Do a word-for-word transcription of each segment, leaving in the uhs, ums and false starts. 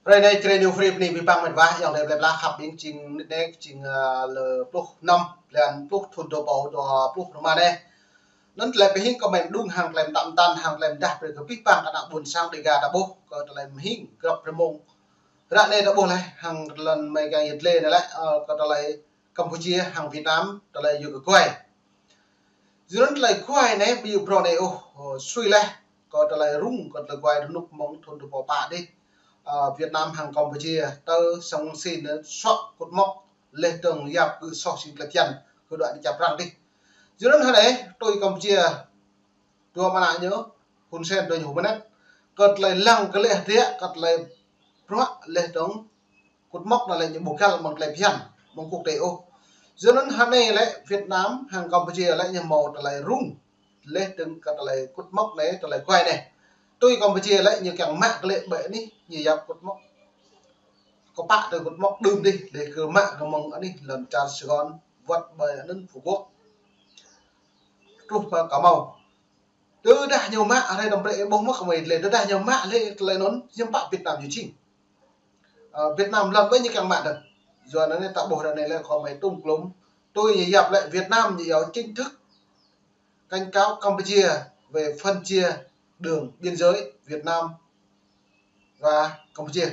Hrơi anai, Jrai New Free bơni abih bang met wa, ayŏng adơi plơi pla khăp ƀing, jing nit anai, jing, ơ, lơ pluh năm, blan pluh thun dua rơbâo dua pluh rơma anai. Anŭn tơlơi pơhing kơ mơi mơđung hăng tơlơi mơtam mơtan, hăng tơlơi mơdah brơi kơ abih bang kơ ană ƀôn sang Dêga ta ƀuh, kơ tơlơi pơhing grăp rơmông. Ră anai ta ƀuh laih, hăng lŏn mơi kiăng yơh tơlơi anai lĕ, ơ, kơ tơlơi Campuchia hăng Việt Nam, tơlơi yua kơ guai. Yua anŭn tơlơi guai anai, ƀu djơ̆ bruă anai ôh, ơ, sui laih, kơ tơlơi rŭng, kơ tơlơi guai rơnŭk mơ̆ng thun dua rơbâo pă dih. Ơ, Việt Nam hăng Campuchia, tơ sang si anŭn suă kŭt mŏk, laih dơ̆ng yap kơ soh sing tơlơi phiăn, kơ dua ană čar Prăng dih. Yua anŭn hơnai, tui Campuchia, dua mơnă ñu, Hun Sen dua ñu Hun Manet, kơ tơlơi lăng kơ lĕ hơdră, kơ tơlơi bruă laih dơ̆ng kŭt mŏk anŭn lĕ ñu ƀu găl mơ̆ng tơlơi phiăn, mơ̆ng quốc tế ôh. Yua anŭn hơnai lĕ Việt Nam hăng Campuchia lĕ ñu hmâo tơlơi rŭng, laih dơ̆ng kơ tơlơi kŭt mŏk anai, tơlơi guai anai. Tui Campuchia lĕ ñu kiăng mă kơ lĕ ƀơi anih, ñu yap kŭt mŏk. Kơpă tơlơi kŭt mŏk đưm dih, laih kơ mă kơ mơ̆ng anih lŏn čar Sài Gòn, wơ̆t ƀơi anŭn Phú Quốc. Truh pơ Cà Mau. Tơdah ñu mă, hrơi anăm brơi ih ƀuh mơ̆ kơ mơi lĕ, tơdah ñu mă lĕ tơlơi anŭn, hiư̆m pă Việt Nam ñu jing. Ơ, Việt Nam lŏn ƀơi ñu kiăng mă dơ̆ng. Yua anŭn anai ta ƀuh ră anai lĕ kơ mơi tŭm klŭm, tui ñu yap lĕ Việt Nam ñu iâu chính thức cảnh cáo Campuchia về phân chia đường biên giới Việt Nam và Campuchia.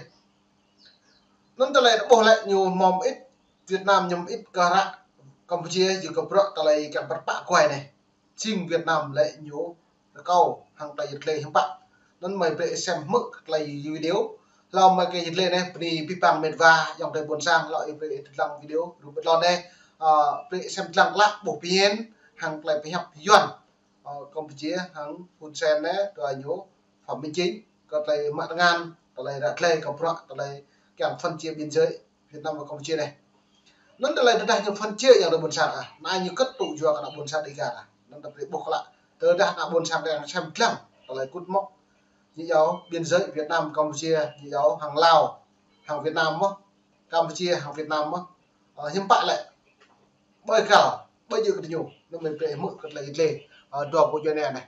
Anŭn tơlơi ta ƀuh lĕ ñu mơ̆m ĭt, Việt Nam ñu mơ̆m ĭt kơ ră Campuchia, yua kơ bruă tơlơi kiăng pơrơpă guai anai. Jing Việt Nam lĕ ñu rơkâo hăng tơlơi yơh tơlơi hiư̆m pă. Anŭn mơi brơi ih sem hmư̆ kơ tơlơi video. Hlâo mơi kơ yơh tơlơi anai, bơni abih bang met wa, ayŏng adơi ƀôn sang, hlâo ih brơi ih lăng video, rup ƀơi lŏn anai, ơ, brơi ih sem lăng klă, ƀuh pơhiăp, hăng tơlơi pơhiăp Yuan. Ơ, Campuchia, hăng Hun Sen anai, dua ñu, Phạm Minh Chính, kơ tơlơi mă tơngan, tơlơi ră tơlơi kơ bruă, tơlơi kiăng phân chia biên giới Việt Nam và Campuchia anai. Anŭn tơlơi tơdah ñu phân chia ayŏng adơi ƀôn sang ah, anai ñu kơ̆t tŭ yua kơ ană ƀôn sang Dêga ah. Anŭn ta brơi ƀuh klă. Tơdah ană ƀôn sang ta kiăng sem lăng, tơlơi kŭt mŏk. Ñu iâu biên giới Việt Nam Campuchia, ñu iâu hăng Lào, hăng Việt Nam mơ̆, Campuchia, hăng Việt Nam mơ̆. Ơ, hiư̆m pă lĕ. Ƀơi găl, ƀơi djơ̆ kơ ñu, anŭn mơi brơi hmư̆ kơ tơlơi yơh tơlơi, ơ, dua pô djuai anai anai.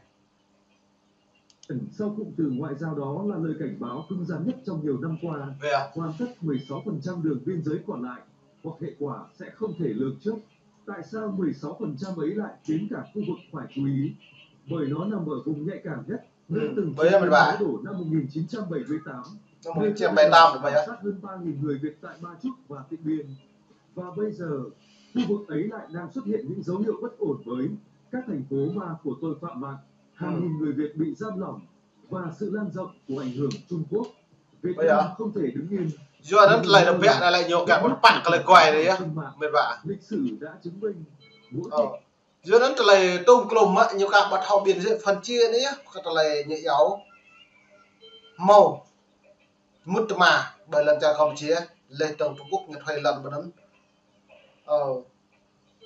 Sau cụm từ ngoại giao đó là lời cảnh báo cứng rắn nhất trong nhiều năm qua. Vậy à? Hoàn tất mười sáu phần trăm đường biên giới còn lại, hoặc hệ quả sẽ không thể lường trước. Tại sao mười sáu phần trăm ấy lại khiến cả khu vực phải chú ý? Bởi nó nằm ở vùng nhạy cảm nhất, nơi Ừ, từng bởi chứng vì kiến vậy. Máu đổ năm một nghìn chín trăm bảy mươi tám, Năm nơi một nghìn chín trăm bảy mươi tám, khám bởi vậy. Sát hơn ba nghìn người Việt tại Ba Chúc và Tịnh Biên. Và bây giờ, khu vực ấy lại đang xuất hiện những dấu hiệu bất ổn mới, các thành phố ma của tội phạm mạng, hàng Ừ. nghìn người Việt bị giam lỏng và sự lan rộng của ảnh hưởng Trung Quốc. Việt Bây giờ? Nam không thể đứng yên. Yua anŭn tơlơi rơbêh anai lĕ ñu kiăng pơrơpă kơ tơlơi guai anai yơh, met wa. Lịch sử đã chứng minh, mỗi Ơ. Yua anŭn tơlơi tŭm klŭm mă ñu kiăng ƀu thâo biên giới phân chia anai yơh, kơ tơlơi ñu iâu hmâo mŭt tơma ƀơi lŏn čar Campuchia, laih dơ̆ng Trung Quốc ñu thuê lŏn ƀơi anŭn. Ơ,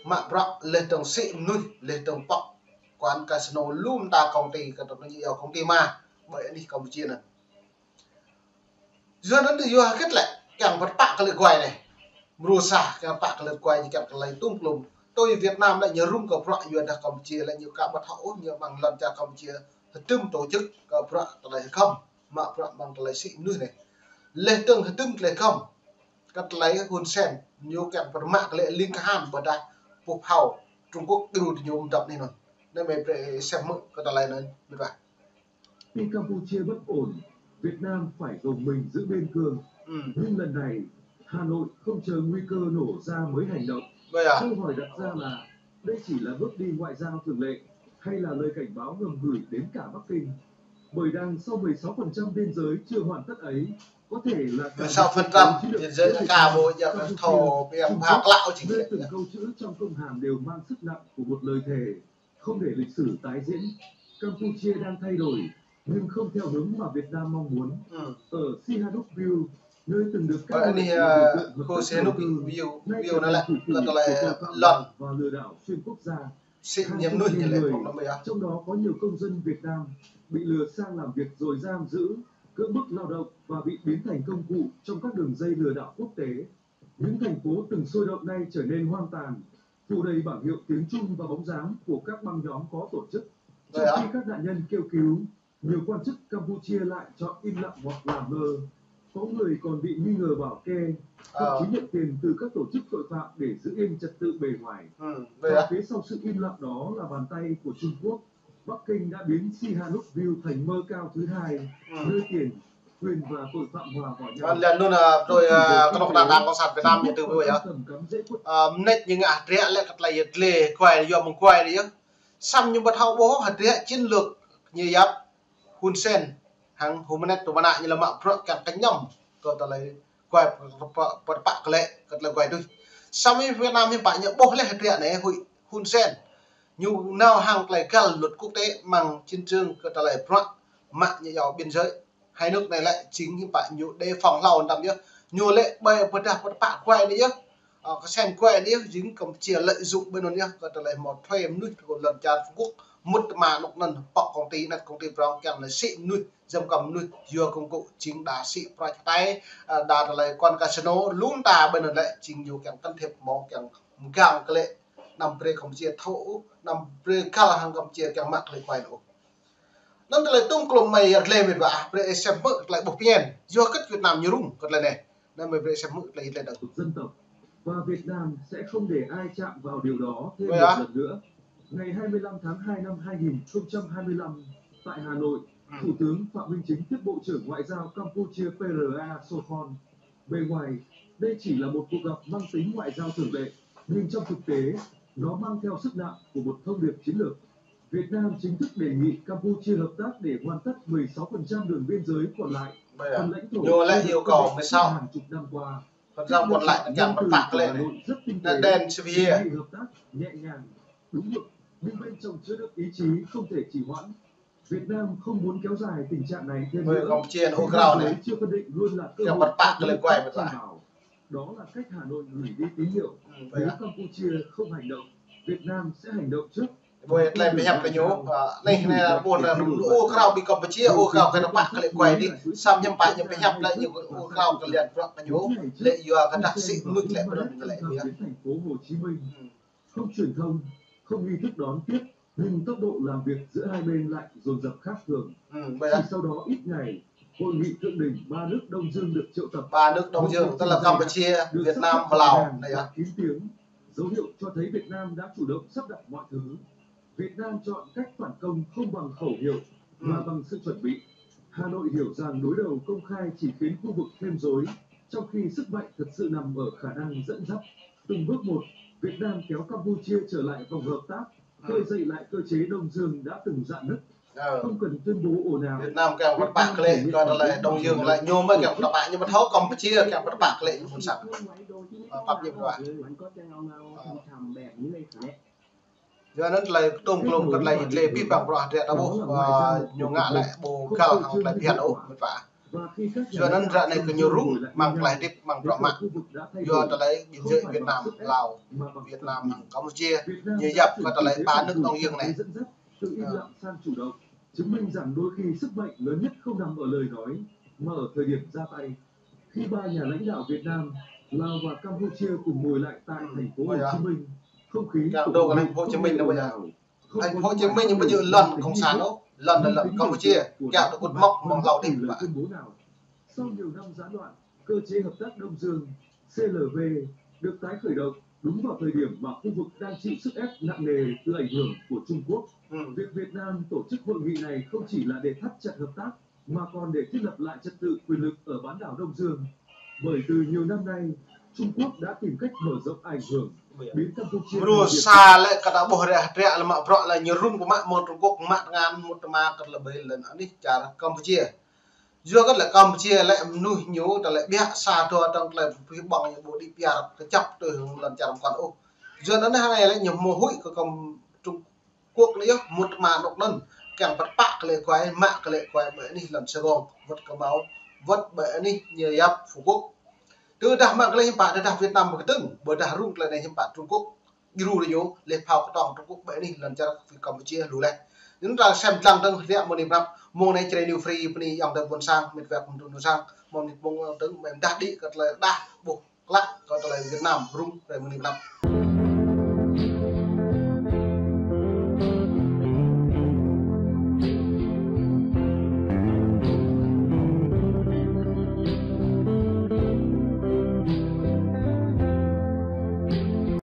mă bruă laih dơ̆ng sĭ mơnuih, laih dơ̆ng pŏk quán casino, lu mơta công ty, kơ tơlơi ñu iâu công ty ma ƀơi anih Campuchia anŭn. Yua anŭn tơ yua hơget lĕ, kiăng pơrơpă kơ tơlơi guai anai. Mrô sa, kiăng pơrơpă kơ tơlơi guai, ñu kiăng kơ tơlơi tŭm klŭm. Tui Việt Nam lĕ ñu rŭng kơ bruă, yua dah Campuchia lĕ ñu ka ƀu thâo ôh, ñu mơ̆ng lŏn čar Campuchia hơdôm tổ chức kơ bruă tơlơi hơgŏm, mă bruă mơ̆ng tơlơi sĭ mơnuih anai. Laih dơ̆ng hơdôm tơlơi hơgŏm, kơ tơlơi Hun Sen, ñu kiăng pơrơpă kơ tơlơi ling kahan ƀôdah pơphao Trung Quốc djru tơ ñu mơdăp anai anŭn. Anai mơi brơi sem hmư̆ kơ tơlơi anŭn, met wa. Khi Campuchia bất ổn, Việt Nam phải gồng mình giữ biên cương. Ừ. Nhưng lần này, Hà Nội không chờ nguy cơ nổ ra mới hành động. Vậy à? Câu hỏi đặt ra là đây chỉ là bước đi ngoại giao thường lệ hay là lời cảnh báo ngầm gửi đến cả Bắc Kinh? Bởi đằng sau mười sáu phần trăm biên giới chưa hoàn tất ấy, có thể là cả Mười sáu phần trăm chiến lược biên giới là cả bộ giặc Campuchia, thổ Trung Quốc, nơi từng câu chữ trong công hàm đều mang sức nặng của một lời thề. Không để lịch sử tái diễn, Campuchia đang thay đổi, nhưng không theo hướng mà Việt Nam mong muốn. Ừ. Ở Sihanoukville, nơi từng được ca ngợi là một khu Sihanoukville, nay trở thành thủ phủ của tội phạm mạng và lừa đảo xuyên quốc gia. Hàng chục nghìn người, trong đó có nhiều công dân Việt Nam, bị lừa sang làm việc rồi giam giữ, cưỡng bức lao động và bị biến thành công cụ trong các đường dây lừa đảo quốc tế. Những thành phố từng sôi động nay trở nên hoang tàn, phủ đầy bảng hiệu tiếng Trung và bóng dáng của các băng nhóm có tổ chức. Trong khi các nạn nhân kêu cứu, nhiều quan chức Campuchia lại chọn im lặng hoặc làm ngơ. Có người còn bị nghi ngờ bảo kê, thậm Ờ. chí nhận tiền từ các tổ chức tội phạm để giữ yên trật tự bề ngoài. Ừ, vậy Và à? Phía sau sự im lặng đó là bàn tay của Trung Quốc. Bắc Kinh đã biến Sihanoukville thành mơ cao thứ hai, Ừ. nơi tiền, quyền và tội phạm hòa vào nhau. Vâng, lần luôn là tôi, Không chỉ à, về kinh tế, Cộng sản Việt Nam Trung Quốc còn âm thầm cắm rễ quất Ờ, mơneč ñu ngă hơdră lĕ kơ tơlơi yơh dlê, kuai yua mơ̆ng kuai yơh. Samơ̆ ñu ƀu thâo ƀuh hơdră chiến lược ñu yap Hun Sen, hăng hơmơneč tơmơnă ñu lĕ mă bruă kiăng kơñăm kơ tơlơi kuai pơpă, pơpă kơ lĕ, kơ tơlơi kuai tui. Samơ̆ Việt Nam hiư̆m pă ñu ƀuh lĕ hơdră anai huĭ Hun Sen. Ñu nao hăng tơlơi găl luật quốc tế mơ̆ng chiến trường kơ tơlơi bruă mă ñu yua biên giới. Hai nước anai lĕ jing hiư̆m pă ñu đề phòng hlâo đăm yơh. Ñu lĕ ƀơi pơdah pơpă kuai anai yơh. Ơ, kơsen kuai anai yơh, jing Campuchia lợi dụng ƀơi anŭn yơh, kơ tơlơi hmâo thuê mơnuih kơ lŏn čar Trung Quốc, mŭt tơma anŭn anŭn, pŏk công ty, anăt công ty prong, kiăng lĕ sĭ mơnuih, jăm kơ mơnuih, yua công cụ jing đa sĭ prăk tai, ơ, đa tơlơi kuan casino, lŏm ta ƀơi anŭn lĕ, jing ñu kiăng can thiệp hmâo, kiăng mơgang kơ lĕ, anăm brơi Campuchia thâo ôh, anăm brơi găl hăng Campuchia kiăng mă kơ lĕ kuai anŭn ôh. Anŭn tơlơi tŭm klôm mơi yăt lĕ mĕt wa, brơi ih sem hmư̆ tơlơi ƀuh pơñen. Yua hơget Việt Nam ñu rŭng kơ tơlơi anai. Anŭn mơi brơi ih sem hmư̆ tơlơi yăt lĕ dơ̆ng. Dân tộc và Việt Nam sẽ không để ai chạm vào điều đó thêm Vậy một à? lần nữa. Ngày hai mươi lăm tháng hai năm hai nghìn không trăm hai mươi lăm, tại Hà Nội, Ừ. Thủ tướng Phạm Minh Chính tiếp Bộ trưởng Ngoại giao Campuchia Pera Sokhon. Bề ngoài, đây chỉ là một cuộc gặp mang tính ngoại giao thường lệ, nhưng trong thực tế, nó mang theo sức nặng của một thông điệp chiến lược. Việt Nam chính thức đề nghị Campuchia hợp tác để hoàn tất mười sáu phần trăm đường biên giới còn lại, Bây giờ, phần lãnh thổ ñu lĕ yêu cầu mười sáu. Hàng chục năm qua. Phần trăm còn lại là kiăng pơpă kơ lĕ anai. Rất tinh tế, Đen Sivia. Hợp tác nhẹ nhàng, đúng mực, nhưng bên trong chứa đựng ý chí không thể trì hoãn. Việt Nam không muốn kéo dài tình trạng này thêm Ƀơi nữa. Campuchia anŭn ôh krao anai. Thế giới chưa phân định luôn là cơ hội. Kiăng pơpă kơ lĕ kuai pơpă. Đó là cách Hà Nội gửi đi tín hiệu. Ừ, vậy Nếu à? Campuchia không hành động, Việt Nam sẽ hành động trước. Ƀơi tơlơi pơhiăp kơ ñu, ơ, anai, anai, ƀuh anŭn ôh krao ƀing Campuchia, ôh krao kơ pơpă kơ lĕ kuai anai. Samơ̆ hiư̆m pă ñu pơhiăp lĕ ñu ôh krao kơ lĕ bruă kơ ñu. Lĕ yua kơ tơdah sĭ mơnuih lĕ bruă anŭn lĕ pơhiăp. Thành phố Hồ Chí Minh. Ừ. Không truyền thông, không nghi thức đón tiếp, nhưng tốc độ làm việc giữa hai bên lại dồn dập khác thường. Ừ, vậy à? Chỉ sau đó ít ngày, hội nghị thượng đỉnh ba nước Đông Dương được triệu tập. Ba nước Đông Dương, tức là Campuchia, Việt Nam và Lào. Đây à? Kín tiếng, dấu hiệu cho thấy Việt Nam đã chủ động sắp đặt mọi thứ. Việt Nam chọn cách phản công không bằng khẩu hiệu, mà bằng sự chuẩn bị. Hà Nội hiểu rằng đối đầu công khai chỉ khiến khu vực thêm rối, trong khi sức mạnh thật sự nằm ở khả năng dẫn dắt. Từng bước một, Việt Nam kéo Campuchia trở lại vòng hợp tác, khơi dậy lại cơ chế Đông Dương đã từng rạn nứt. Không cần tuyên bố ồn ào. Việt Nam kiăng pơpă kơ lĕ, kơ tơlơi Đông Dương lĕ ñu mơi kiăng pơpă, ñu mă thâo Campuchia kiăng pơpă kơ lĕ ñu ƀôn sang. Ơ, pap ñu pơpă. Yua anŭn tơlơi tŭm klôm kơ tơlơi yăt lĕ pih păng bruă hơdră ta ƀuh, ơ, ñu ngă lĕ ƀu găl hăng tơlơi phiăn ôh, mĕt wa. Yua anŭn ră anai kơ ñu rŭng mơ̆ng tơlơi hơdip mơ̆ng bruă mă. Yua tơlơi biên giới Việt Nam, Lào, Việt Nam hăng Campuchia, ñu yap kơ tơlơi ba nước Đông Dương anai. Từ im lặng sang chủ động, chứng minh rằng đôi khi sức mạnh lớn nhất không nằm ở lời nói, mà ở thời điểm ra tay. Khi ba nhà lãnh đạo Việt Nam, Lào và Campuchia cùng ngồi lại tại thành phố Hồ Chí Minh, không khí Kiăng dŏ kơ thành phố Hồ Chí Minh anai ƀơi anai. Thành phố Hồ Chí Minh ñu ƀu djơ̆ lŏn cộng sản ôh, lŏn, lŏn Campuchia, kiăng dŏ kơt mŏk mơ̆ng hlâo đih. Sau nhiều năm gián đoạn, cơ chế hợp tác Đông Dương, C L V, được tái khởi động đúng vào thời điểm mà khu vực đang chịu sức ép nặng nề từ ảnh hưởng của Trung Quốc. Việc Việt Nam tổ chức hội nghị này không chỉ là để thắt chặt hợp tác, mà còn để thiết lập lại trật tự quyền lực ở bán đảo Đông Dương. Bởi từ nhiều năm nay, Trung Quốc đã tìm cách mở rộng ảnh hưởng, biến Campuchia thành Mơnuih sa lĕ kơ ta ƀuh ră hơdră lĕ mă bruă lĕ ñu rŭng pơmă mơ̆ng Trung Quốc mă tơngan mŭt tơma kơ tơlơi ƀai lŏn anih čar Campuchia. Yua kơ lĕ Campuchia lĕ mơnuih ñu tơlơi ƀiă sa dua tơng tơlơi pơpŭ ƀơ̆ng ñu ƀu đĭ pơyơr kơjăp tui hăng lŏn čar mơkŏn ôh. Yua anŭn anai lĕ ñu hmâo huĭ kơ Trung Quốc anai yơh, mŭt tơma anŭn anŭn, kiăng pơpă kơ lĕ kuai, mă kơ lĕ kuai ƀơi anih lŏn Sài Gòn, wơ̆t kơ mâo, wơ̆t ƀơi anih ñu yap Phú Quốc. Tơdah mă kơ lĕ hiư̆m pă, tơdah Việt Nam ƀu kơtưn, ƀôdah rŭng tơlơi anai hiư̆m pă Trung Quốc, djru rơ ñu, lĕ phao kơtong Trung Quốc ƀơi anih lŏn čar Campuchia lu leh. Anŭn ta sem dlăng dơ̆ng hơdră mơ̆ng anai pơnăp, mơ̆ng anai Jrai New Free, bơni ayŏng adơi ƀôn sang, mĕt wa kơ mơnuih ƀôn sang, mơ̆ng anai mơ̆ng dơ̆ng, mơ̆ng dah đĭ kơ tơlơi dah, ƀuh klă kơ tơlơi Việt Nam rŭng, ƀơi mơ̆ng anai pơnăp.